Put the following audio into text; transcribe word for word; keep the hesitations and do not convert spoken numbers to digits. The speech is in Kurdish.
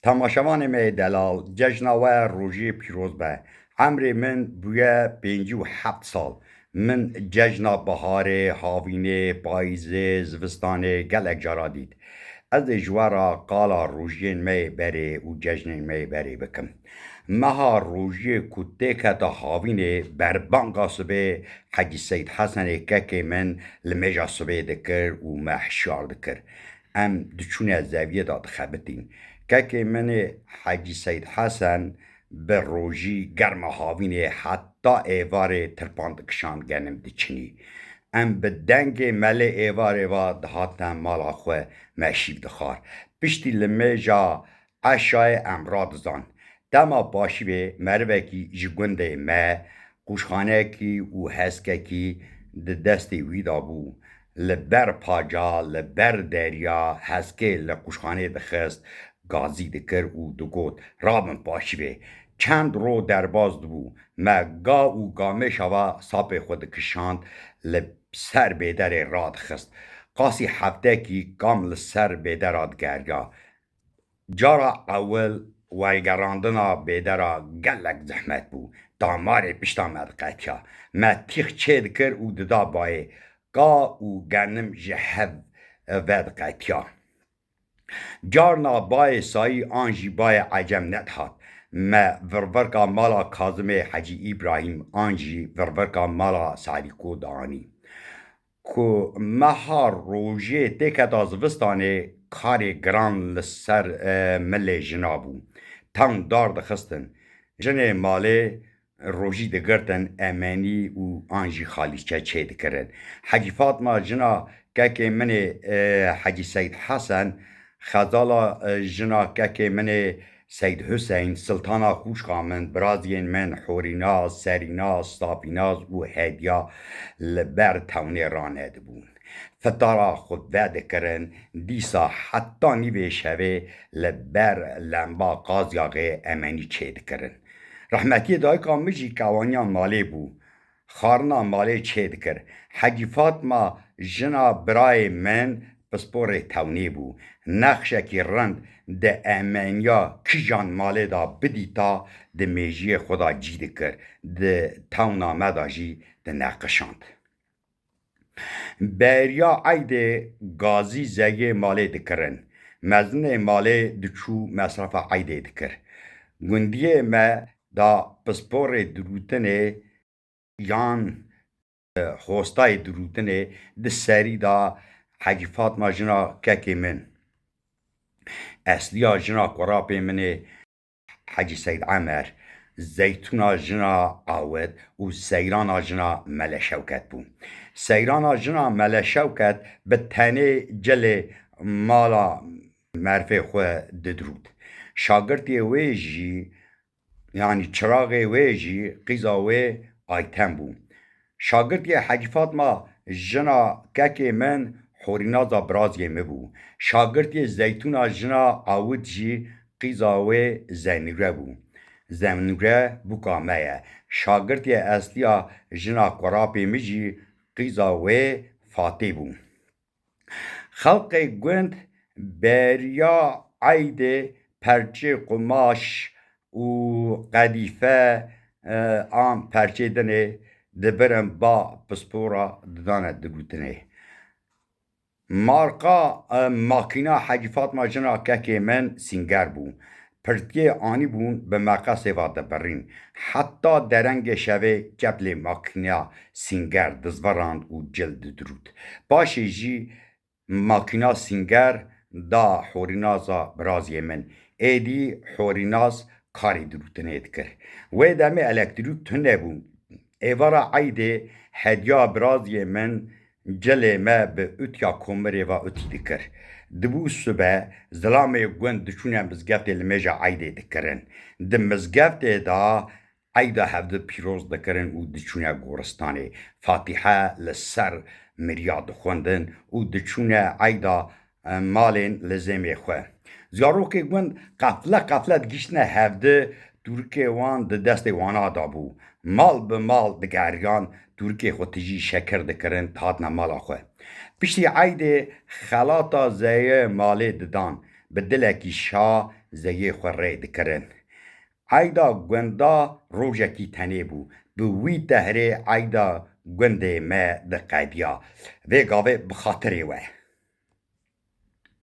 Temaşevanê me yê delal, cejna we rojê pîroz be. Emrê min bûye pêncî û heft sal. Min cejna biharê, havînê, payîzê, zivistanê gelek cara dît. Ez ê ji we re qala rojiyên me yê berê û cejnên me yê berê bikim. Meha rojiyê ku têketa havînê, berbanga sibê Hecî Seyîd Hesenê kekê min limêja sibê dikir û me hişyar dikir. Em diçûne zeviyê de dixebitîn. Kekê min ê Hecî Seyîd Hesen bi rojî germa havînê heta êvarê tirpan dikişand genim diçinî. Em bi dengê melê êvarê ve dihatine mala xwe, me şîv dixwar. Piştî limêja eşayê em radizan. Dema paşîvê merivekî ji gundê me qûşxanekî û heskekî di destê wî de bû. Li ber paca, li ber derya heskê li qûşxanê dixist, gazî dikir û digot, "Rabin paşîvê." Çend ro derbas dibû. Me ga û gamêşa ve sapê xwe dikişand, li ser bêderê radixist. Qasî heftekî kam li ser bêdera digeriya. Cara ewil welgerandina bêdera gelek zehmet bû. Damarê pişta me diqetiya. Me tîx çêdikir û dida bayê. Ka û genim ji hev vediqetiya. Carna bayê sayî an jî bayê ecem nedihat. Me virvirka mala Kazimê Hecî Îbrahîm an jî virvirka mala Sadîko dianî. Ku meha rojê têketa zivistanê, karê giran li ser, e, milê jina bû. Tewn dar dixistin. Jinê malê rojî digirtin, emenî û an jî xalîçe çêdikirin. Hecî Fatma jina kekê min ê, e, Hecî Seyîd Hesen, xezala, e, jina kekê min ê Seyîd Huseyn, siltana xûşka min, biraziyên min Horînaz, Serînaz, Safînaz û Hediya li ber tewnê ranedibûn. Fitara xwe vedikirin, dîsa heta nîvê şevê li ber lemba Qazyaxê emenî çêdikirin. Rehmetiyê dayika min jî kewaniya malê bû. Xwarina malê çêdikir. Hecî Fatma jina birayê min pisporê tewnê bû. Nexşekî rind di emeniya kijan malê de bidîta, di mêjiyê xwe de cî dikir, di tewna me de jî dineqişand. Beriya eydê gazî zeyê malê dikirin. Mezinê malê diçû mesrefa eydê dikir. Gundiyê me da pisporê dirûtinê yan, e, hostayê dirûtinê di serî da Hecî Fatma jina kekê min. Esliya jina kurapê min ê Hecî Seyîd Emer, Zeytûna jina Awid û Seyrana jina Mele Şewket bû. Seyrana jina Mele Şewket bi tenê cilê mala merfê xwe didirût. Şagirtiyê wê jî, yanî çiraxê wê jî qîza wê Ayten bû. Şagirtiyê Hecî Fatma jina kekê min Horînaza biraziyê min bû. Şagirtiyê Zeytûna jina Awid jî qîza wê Zenûre bû. Zenûre bûka me ye. Şagirtiyê esliya jina kurapê min jî qîza wê Fatê bû. Xelqê gund beriya eydê perçê qumaş û qedîfe, e, an perçê dinê dibirin ba pispora didane digûtinê. Marqa, e, makîna Hecî Fatma jina kekê min Sînger bû. Pirtiyê anîbûn bi meqesê ve dibirîn. Heta derengê şevê çeplê makîna Sînger dizvirand û cil didirût. Paşê jî makîna Sînger da Horînaza biraziyê min. Êdî Horînaz karê dirûtinê dikir. Wê demê elektrîk tune bû. Êvara eydê Hediya biraziyê min cilê me bi utiya komirê ve utî dikir. Dibû sibe, zilamê gund diçûne mizgeftê limêja eydê dikirin. Di mizgeftê de eyda hevdu pîroz dikirin û diçûne goristanê. Fatîhe li ser miriya dixwendin û diçûne eyda, e, malên lizêmê xwe. Zarokê gund qefle qefle digihîştine hevdu, tûrikê wan di destê wana de bû. Mal bi mal digeriyan, tûrikê xwe tijî şekir dikirin, dihatine mala xwe. Piştî eydê xelata zeyê malê didan. bi dilekî şa zeyê xwe rê dikirin. Eyda gunda rojekî tenê bû. Bi wî tehrê eyda gundê me diqediya. Vê gavê bi xatirê we.